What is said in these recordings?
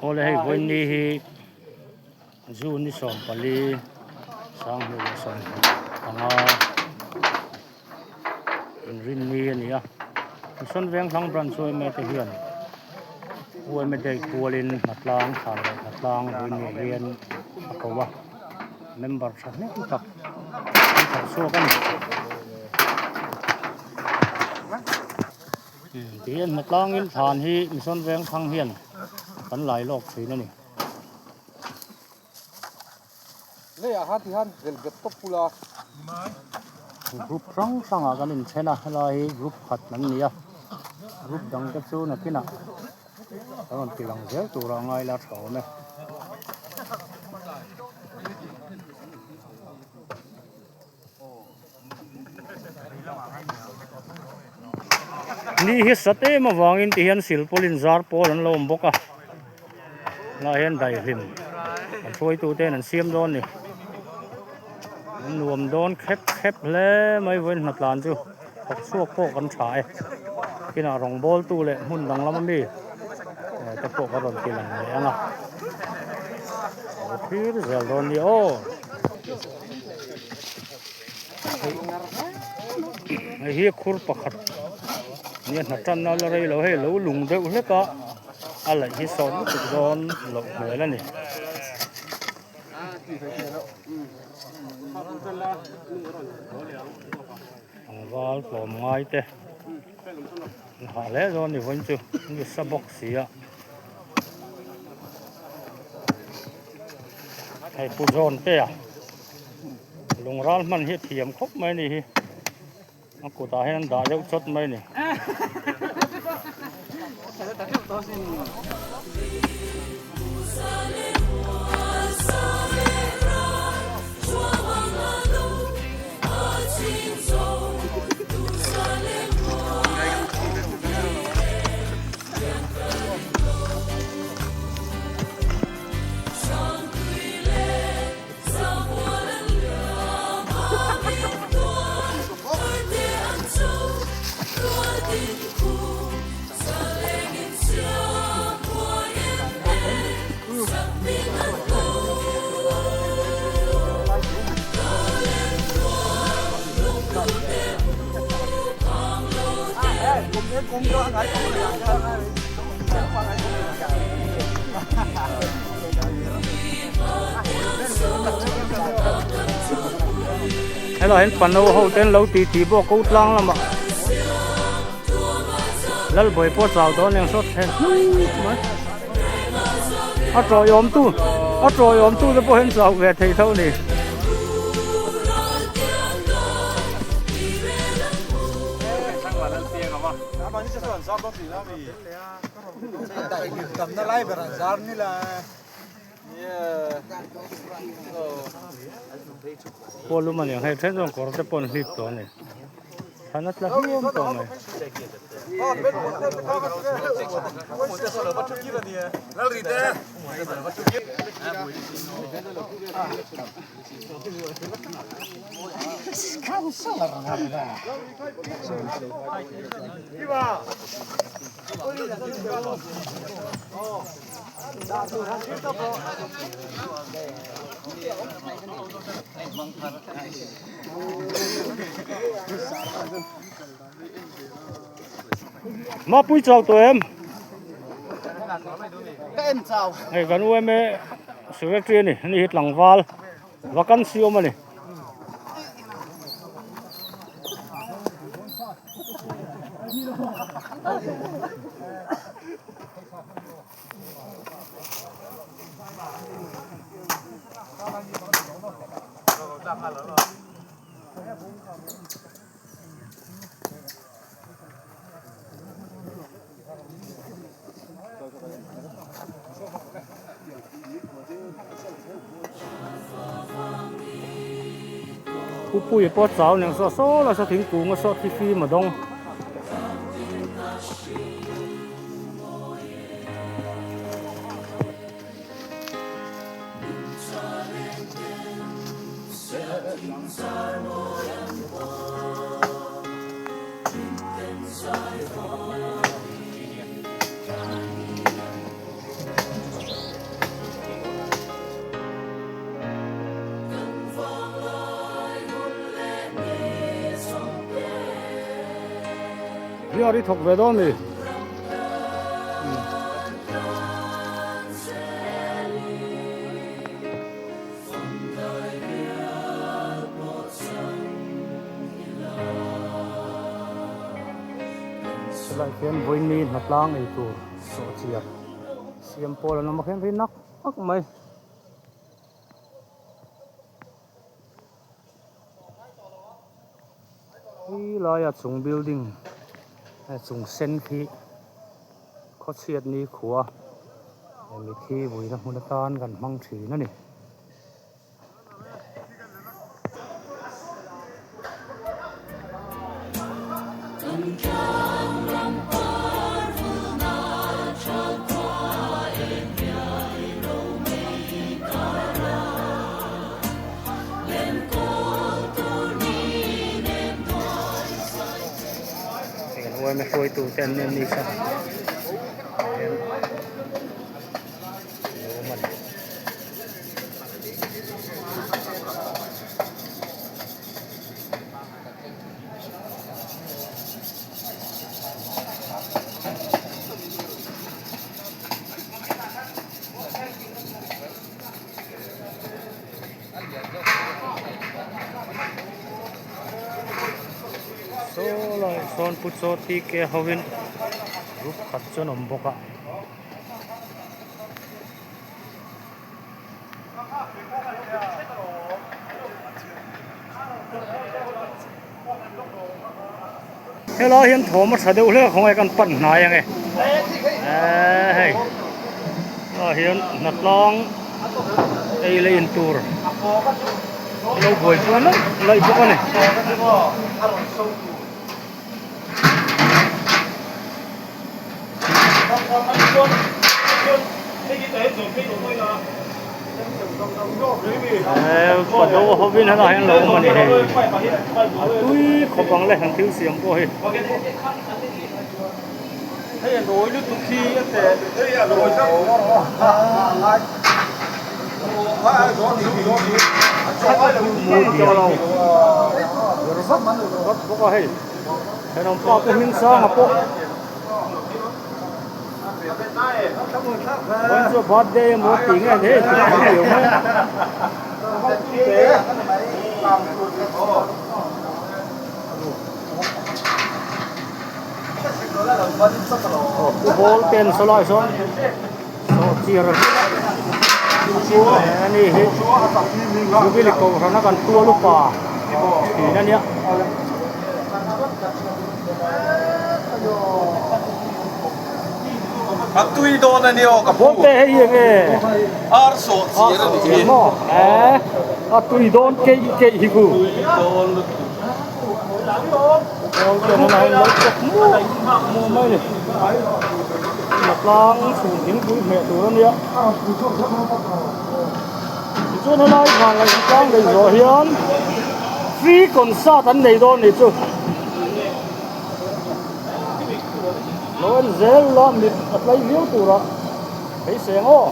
Awle hei vawiin hi June ni 14 2025 inrinni a ni a Mission Vengthlang Branch yma te hian yma day kualin hnatlang thlan leh hnatlang vawiin ni hian a ko a member thahnem tak an thawk chhuak a ni. Tihian hnatlangin thlan hi Mission Vengthlang hian kan lai lawk thin a ni. Group hrang hrangah kan inthen a, helai hi group khat an ni a, group dang te chu nakinah kan rawn ti lang zel turah ngai la tha awm e. Ni hi sat em avangin ti hian silpaulin zar pawl an lo awm bawk a tunah hian daihlim an hruaitu ten an siam dawn a ni an nuam dawn khep khep hle mai vawiin hnatlan chu thawk chhuak pawh kan tha e kinah rawngbawl tu leh hmun dang lama mi te pawh ka rawn ti lang leh ang a a thlir zel dawn a ni aw. Hei hi khur pakhat nia hna tanna la rei lo hei lo lung deuh hlek a a laih hi sawt lutuk dawn loh hmel a ni. Tlangval tlawm ngai te an hah hle dawn a ni vawiin chu an sa bawk si a. Hei pu John te a lung ral hman hi a thiam khawp mai a ni hi a kutah hian an dah deuh chawt mai a ni. Helai hian pano ho te an lo ti ti bawk ko tlang lamah Lalbawi pawh chau dawn eng sawt thlen hnup mai a tawiawm tu a tawiawm tu te pawh hian chau ve thei tho a ni. Khualum a ni ang hei then chuan kawr te pawh an hlip tawh a ni thlan a tla hluam tawh mai. Mapui chau tawh em? Hei kan UMA secretary a ni, ani hi tlangval vacancy awm a ni. Pupuia pawh chau nen saw saw la saw thingkung a saw thi fim a dawng. PR i thawk ve dawn mi? Helai khian vawiin hnatlang ei tur sawhchiar siam pawl an awm a khian ri nak nak mai. Khi laia chung building chung sen khi khawchhiat ni khua mithi vuina hmun atan kan hmang thin a ni. Hei kan uaina hruaitu te an ni kha hian lo awm a ni. Saw lai sawn pu chaw TK hovin group khat chu an awm bawk a. Helai hian thawm a tha deuh hle a khawngaih kan pan hnai ange eee hei ah hian hnatlang ei leh in tur lo buai chuan laih laih bawk a ni. Eee pado hovin helaiah hian lo awm a ni hei a tui khawp ang le an thil siam pawh hi. Bawk a hei thenawm pa pu Hmingsanga pawh vawiin chu birthday emaw tih nge hei tih ang riau mai a. Aw pu ball te an saw lai sawn sawh chiar a ani hi Jubilee kohhrana kan tual upa thin ania. A tui dawn a ni aw ka pu. Bawlte hei hi enge? Ar sawh chiar a nih hi. Maw? Eh, a tui dawn keih keih hi ku. Tui dawn lutuk. Bawlte hmun ah hian lo chawp muah muah mai a ni. A tlang chhun thingpui hmeh tur a nia. Tichuan helai vanlai tlang nei zawh hian free concert an nei dawn nih chu. Lo en zel la mit a tlai viau turah phei seng aw.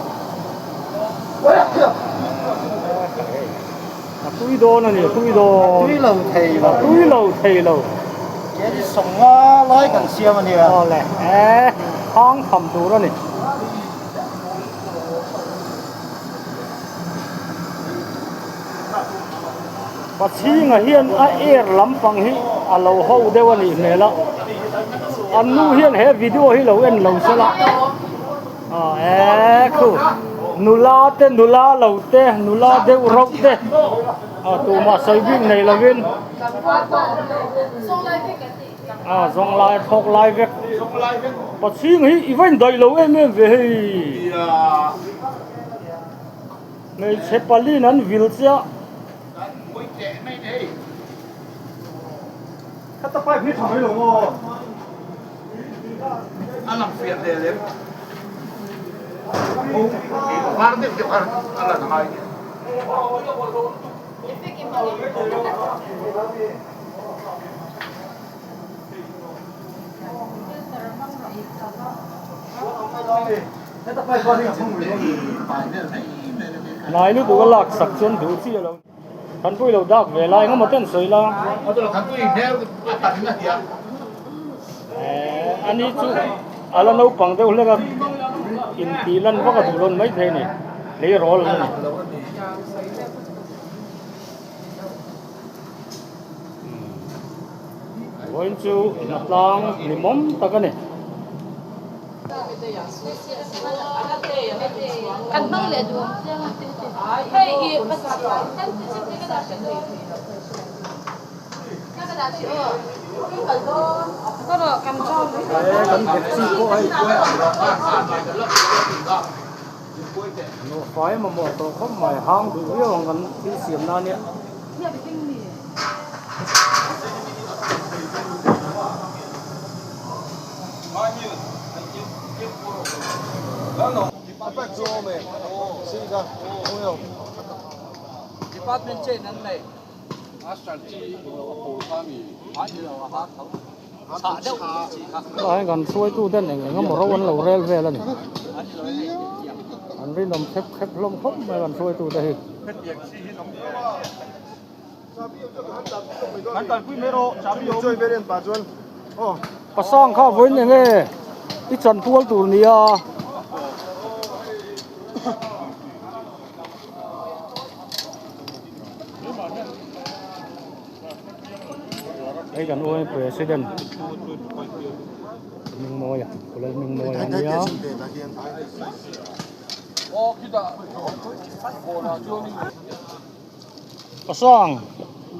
A tui dawn a ni, a tui dawn. A tui lo thei lo. A tui lo thei lo. Keri sawnga lai kan siam a nia. Awle, eh, hang tham tur a ni. Pachhinga hian a air lampang hi a lo ho deuh a nih hmel a, an nu hian he video hi lo en lo se la, ah ee khu nula te nula lo te nula deuh rauh te ah tumah sawi bik nei lovin ah zawng lai thawk lai vek Pachhinga hi i va indaih lo em em ve hei. Hmeichhe paliin an vil chiah. Hnai lutuk a lak sak chuan duh chi a lo Thanpui lo dak ve lai engemaw ten sawi la. Ani chu a la naupang deuh hlek a, intih lan vak a duh lawn maithei a ni, tleirawl a ni. Vawiin chu hnatlang hlimawm tak a ni. Nuhfai mamawh tawh khawp mai hang duh viau ang kan thil siam na nia. Tlai kan hruaitu ten eng eng emaw ro an lo rel vel a ni. An rinawm khep khep hlawm khawp mai kan hruaitu te hi. Pasang kha vawiin eng nge i chanpual tur nia. Hei kan uai president Hmingmawia Kulal Hmingmawia a nia. Pasang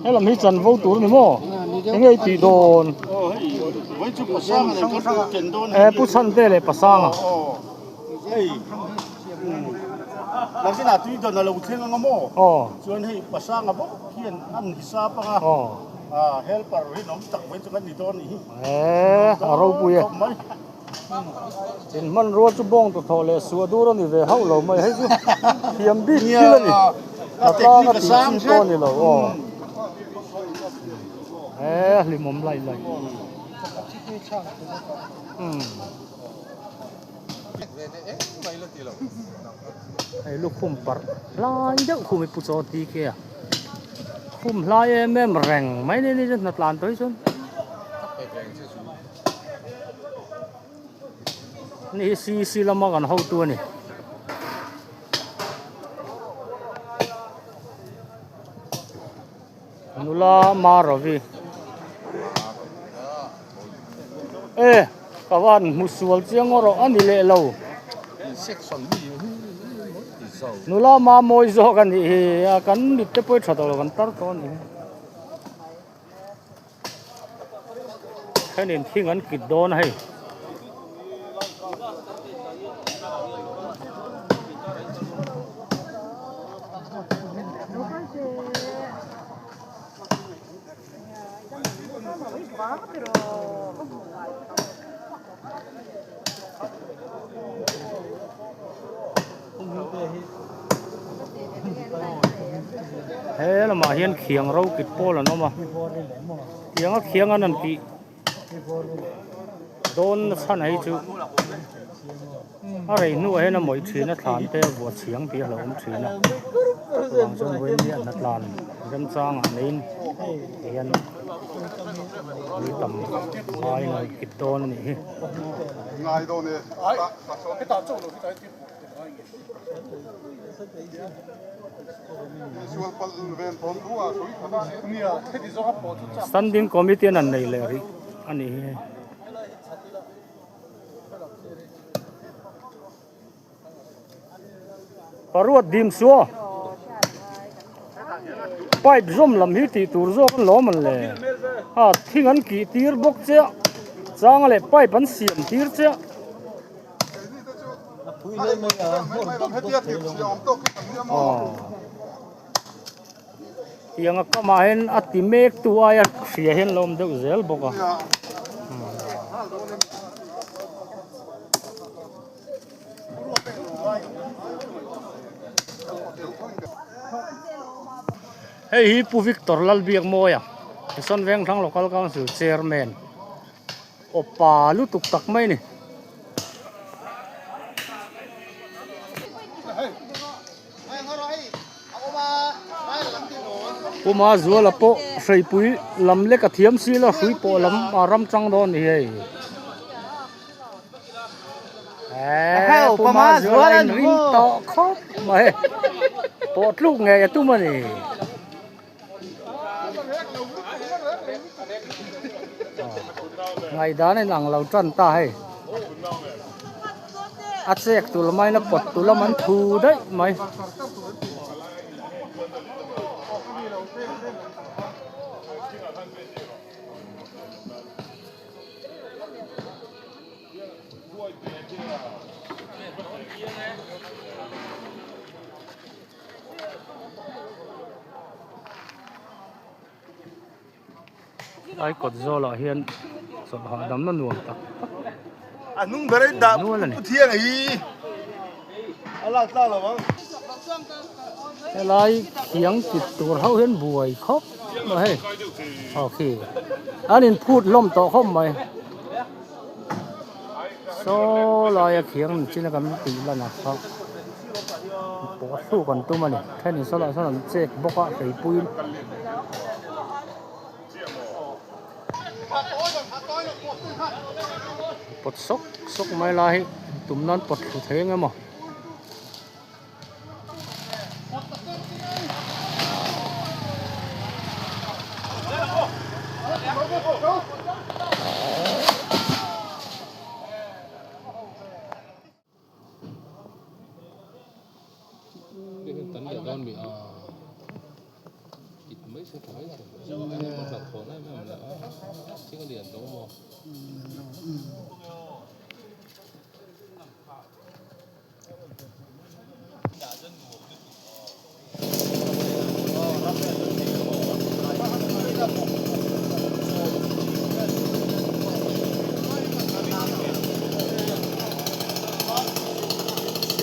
helam hi chanvo tur a ni maw enge i tih dawn e pu chhante leh pasanga. Nakinah tui dawn a lo thleng ang a maw? Aw. Chuan hei Pasanga bawk hian an hisap ang a. Aw. Ah helper rinawm tak mai chu kan ni dawn nih hi. Eee a ropui e. Mai. In hmanrua chu bawng tu thawh leh suah dur a ni ve hauh lo mai hei chu thiam bik thil a ni. A tlang a tih chi pawh a ni lo aw. Eee hlimawm laih laih. Umm. Hei lukhum parh hlai deuh khum hi pu chaw ti ke a khum hlai em em reng mai ni ni chu hna tlan tawh hi chuan ni hi cc lama kan hotu a ni. Nula Maravi e ka van hmu sual chiang erawh a ni leh lo nula mamawi zawk a nih hi a kan mit te pawh hi tha tawh lo kan tar tawh a ni hi thenin thing an kit dawn a hei. He lamah hian khiang ro kit pawl an awm a tianga khiang an an tih dawn na chhan hei chu a rei hnuah hian a mawih thin a thlan te a vuah chhiang tih a hlauhawm thin a chuvang chuan vawiin hi a hnatlan remchangah neiin tihian lui tam aiin an kit dawn a nih hi. Standing committee an nei leh rih a nih hi. Paruat dim suo pipe zawm lam hi tih tur zawk an lawm an le a thing an kih tir bawk che a changa leh pipe an siam tir che a. Tiang a kamah hian a ti mek tu aia hria hian lo awm deuh zel bawk a. Hei hi Pu Victor Lalbiakmawia Mission Vengthlang Local Council Chairman. Aw pa lutuk tak mai a ni. Puma zuala pawh hreipui lam lek a thiam si la hrui pawh lam a ram chang dawn a ni hei. Eee Pu Mazuala in ring tawh khawp mai pawh tluk ngei a tum a ni. Ngaihdan a inang lo tan ta hei. A chek tur lamain a pawt tur lam an thu daih mai. Lai kawt zawlah hian chawlh hahdamna nuam tak tak A hnung ber a dah nual a ni. Pu Thianga hi a lak tlak lo ang. Helai thiang kit tur ho hian buai khawp mai hei. Aw khi an in phut hlawm tawh khawp mai. Saw laia khiang ni chin a kan tih lan a kha pawh thluk an tum a ni thenin saw lah sawn an chek bawk a hreipui in. Pawt sawk sawk mai lai hi tum nan pawt thlu thei eng emaw.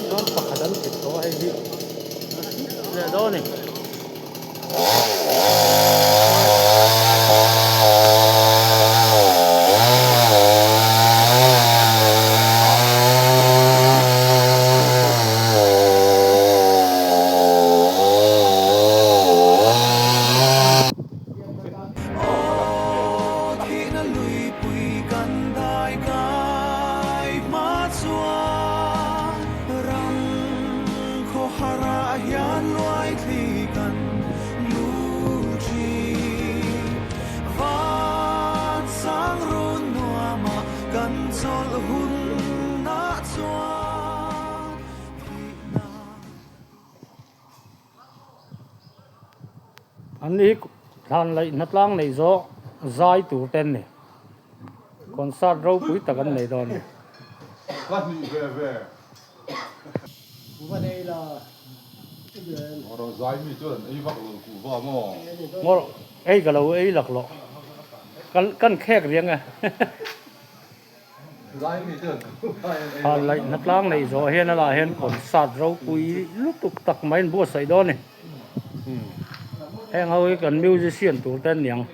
Dawn pakhat an kit tawh a hei hi leh dawn a ni. An ni hi thlan laih hnatlang neih zawh zai tur te an ni. Concert ropui tak an nei dawn a ni. Ngawr ei ka lo ei laklawh kan khek riang e. Thlan laih hnatlang neih zawh hian a lah hian concert ropui lutuk tak mai an buatsaih dawn a ni. Heng ho hi kan musician tur te an ni ang.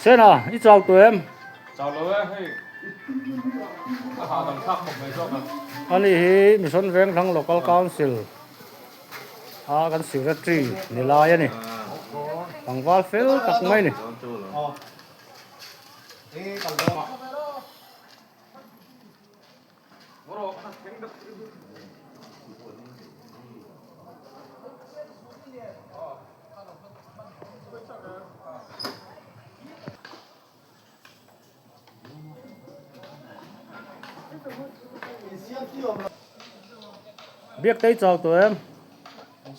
Sena i chau tawh em? Chau lo e hei a hahdam thlak khawp mai zawk a. Ani hi Mission Vengthlang Local Council a kan secretary ni lai a ni. Tlangval fel tak mai a ni. Biak tei chau tawh em?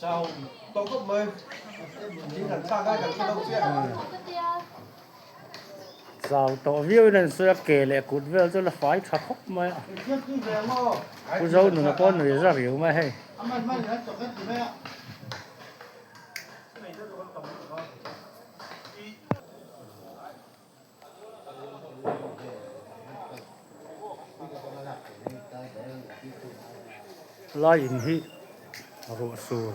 Chau tawh khawp mai. Thing kan thlak a kan hre lo chiah. Chau tawh viau in an sawi a, ke leh kut vel chu la fai tha khawp mai a. Pu Zonuna pawh nui za riau mai hei. Lai in hi ruah sur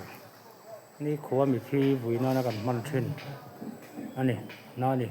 nikhua mithi vui nana kan hman thin a ni na a ni.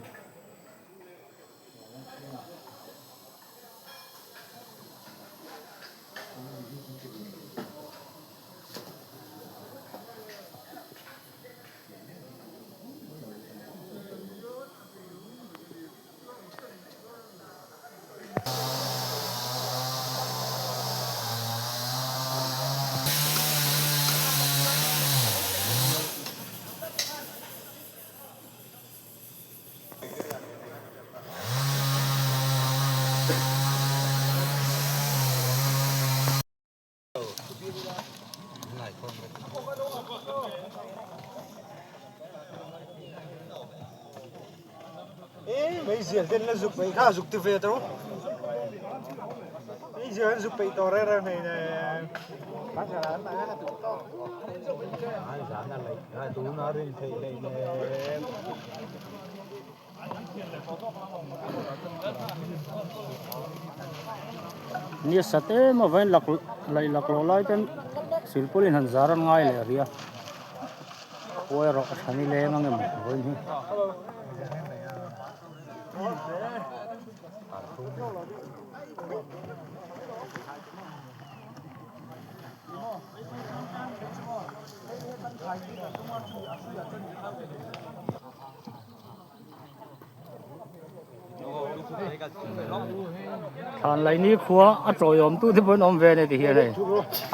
Ni sat em avain lak laih laklawh lai ten silpaulin han zar an ngai leh rih a khuai erawh a tha nileng ang em vawiin hi. Thlan laih ni khua a tawiawm tu te pawh an awm ve a ni tihian hei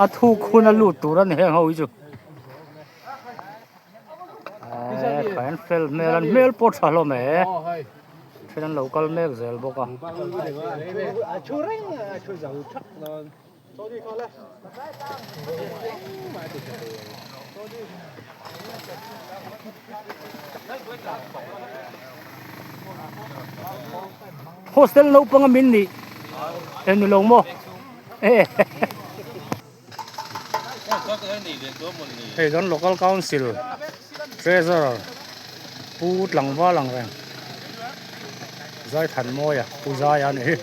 a thuk hun a lut tur a ni heng ho hi chu eee kha an fel hmel an hmel pawh tha hlawm e then an lo kal mek zel bawk a. Hostel naupang a min nih eng ni lo maw hei kan local council treasurer pu tlangval ang reng Zaithanmawia pu Zaia a ni hi.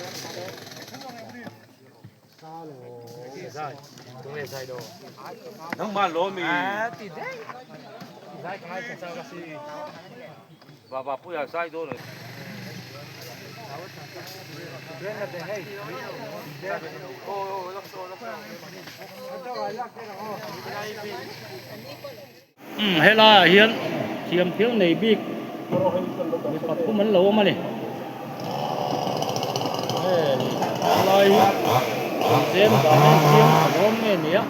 Helaiah hian thiam thil nei bik mi pathum an lo awm a ni. Hei helai hi zem dan a insiam tha dawn nge ni a.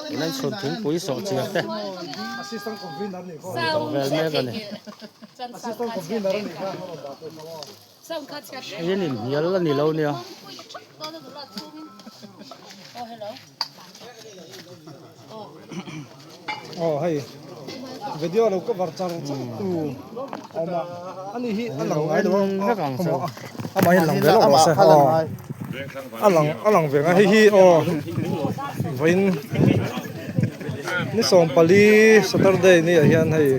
Tunah chhun thingpui sawh chiar te an tawh vel mek a ni. Hei an inhnial a ni lo nia. Aw hei video lo cover char char tu awm a ani hi a lang ngai lo a amah hi a lang ve lo rawh se aw a lang a lang ve ngai hei hi aw vawiin ni sawmpali saturday ni ah hian hei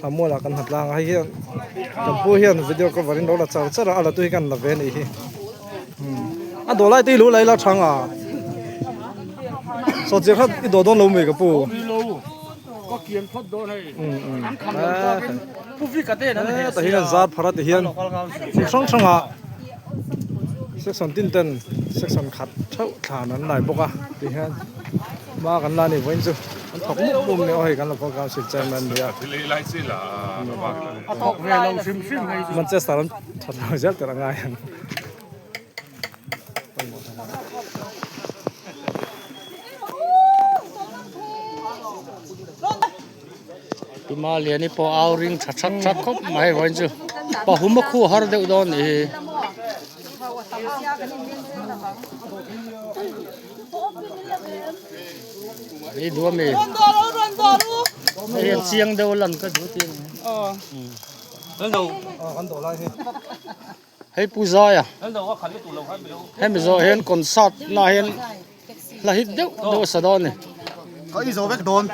Thlamual ah kan ha tlang a hei hian kan pu hian video cover in lo la char char a a la tu hi kan la ve a nih hi. A dawh lai te i lo la ila thang a. Saw chiah kha i dawh dawn lo mai ka pu. Ka kian phawt dawn hei. An kham lo tak in pu vi ka ten an he Ta hian zar phara ti hian hmun hrang hrang ah section tin ten section khat theuh thlan an lai bawk a ti hian hma kan la ni vawiin chu an thawk mup mup ni aw hei kan lo council chairman nia. A thawk ve lo hrim hrim hei chu. Manchester an that lo zel tur a ngai ang. Tuma liani pawh au ring tha that that khawp mai vawiin chu pahum a khuh har deuh dawn nih hi. Hei duh ami hei hian chiang deuh a lan ka duh tih a ni. Hei Pu Zaia hemi zawh hian concert na hian hla hit deuh deuh a sa dawn a ni. Ka i zo vek dawn.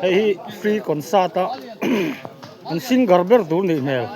Hei hi free concert a an singer ber tur nih hmel.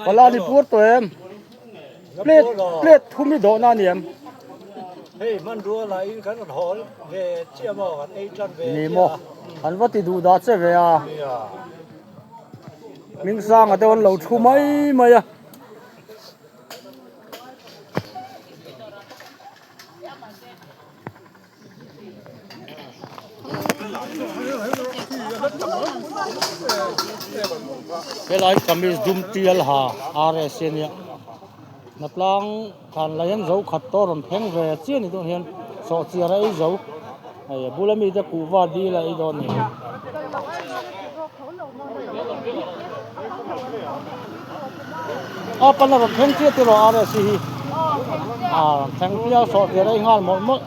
Pala ni puar tawh em? Plate plate thum i dawhna a ni em? Hei hmanrua lah in kan rawn hawl ve chiah maw kan ei tan ve Ni maw an va ti duh dah che ve a. Hmingsanga te an lo thu mai mai a. Helai kamis dum tial ha RS a nia hnatlang thlan lah hian zo khat tawh a rawn thleng ve chiah a ni dawn hian sawhchiar a ei zo hei a bula mite kuhva dil a ei dawn a ni. A pan a rawn thleng chiah tiraw RS hi a rawn thleng chiah a sawhchiar a ei nghal mawlh mawlh.